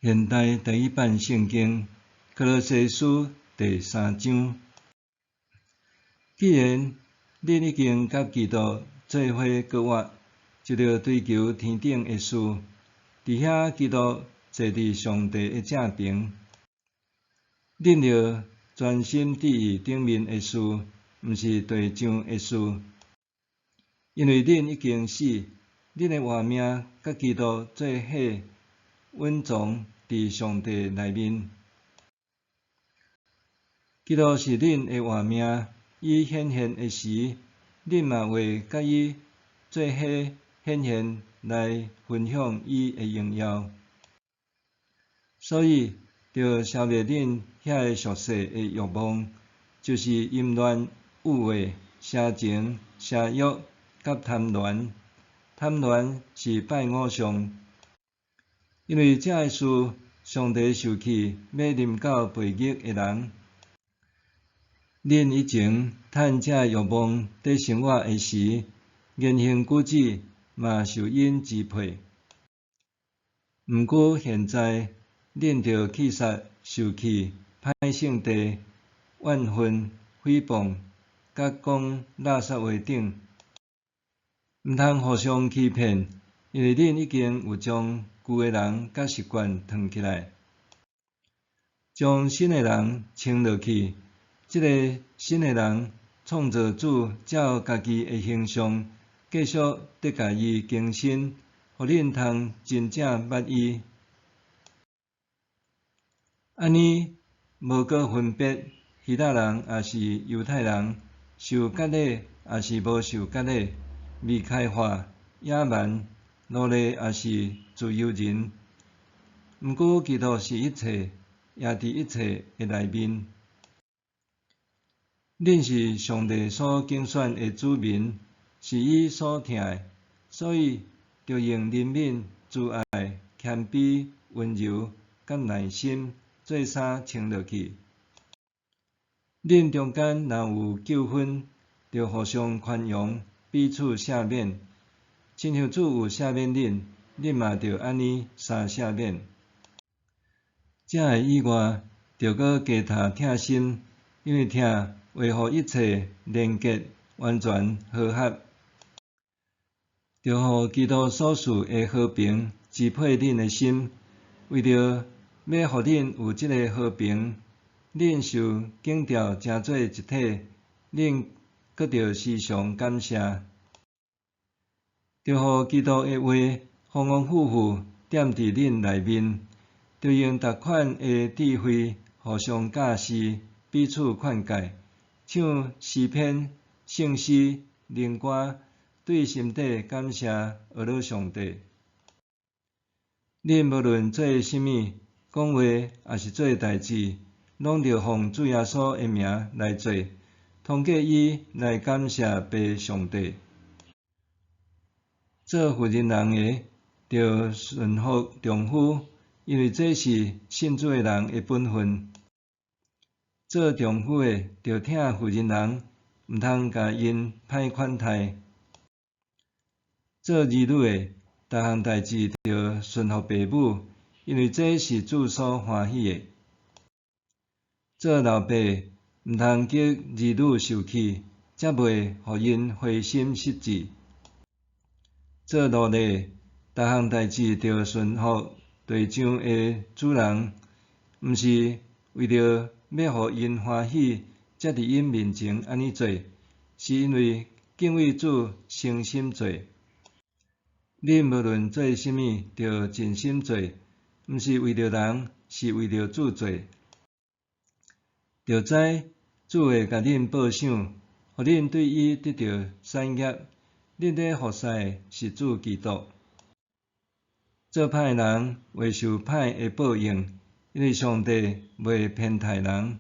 現代台語版聖經歌羅西書第三章。既然恁已經佮基督做伙復活，就著追求天頂的事，佇遐基督坐佇上帝的正爿。恁著專心致意頂面的事，毋是地上的事，因為恁已經死，恁的活命佮基督做伙隱藏佇上帝內面。基督是恁的活命，伊顯現的時，恁嘛會佮伊做伙顯現來分享伊的榮耀。所以，著消滅恁遐个俗世的欲望，就是淫亂、欲畫、邪情、邪欲佮貪戀。貪戀是拜偶像。因為這个事，上帝受氣，欲臨到悖逆的人。恁以前趁這个欲望佇生活的時，言行舉止嘛受𪜶支配。毋過現在，恁著棄殺受氣、歹性地、怨恨、誹謗、佮講垃圾話等。毋通互相欺騙，因為恁已經有將舊的人佮習慣脫起來，將新的人穿落去。這个新的人，創造主照家己的形象，繼續佇共伊更新，予恁通真正捌伊。按呢，無閣分別希臘人抑是猶太人，受割禮抑是無受割禮，未開化、野蠻、奴隸抑是自由人。毋過基督是一切，也佇一切的內面。恁是上帝所揀選的子民，是伊所疼的，所以著用憐憫、慈愛、謙卑、溫柔佮耐心做衫穿落去。恁中間若有糾紛，著互相寬容，彼此赦免，親像主有赦免恁，恁嘛著按呢相赦免。這个以外，著閣加添疼心，因為疼會予一切連結完全和合，著予基督所賜的和平支配恁的心。為著欲予恁有這个和平，恁受揀召成做一體，恁閣著時常感謝。著予基督的話豐豐富富踮佇恁內面，著用逐款的智慧互相教示，彼此勸誡，唱詩篇、聖詩、靈歌，對心底感謝阿咾上帝。恁無論做啥物，講話抑是做代誌，攏著奉主耶穌的名來做，通過伊來感謝父上帝。做婦人人的，著順服丈夫，因為這是信主的人的本分。做丈夫的，著疼婦人人，毋通共𪜶歹款待。做兒女的，逐項代誌著順服爸母，因為這是主所歡喜的。做老爸，毋通激兒女受氣，才袂予𪜶灰心失志。做奴隸，逐項代誌著順服地上的主人，毋是為著欲予𪜶歡喜，才佇𪜶面前按呢做，是因為敬畏主，誠心做。恁無論做啥物，著盡心做，毋是為著人，是為著主做。著知主會共恁報賞，予恁對伊得著產業。恁咧服侍的是主基督。做歹的人會受歹的報應，因為上帝袂偏待人。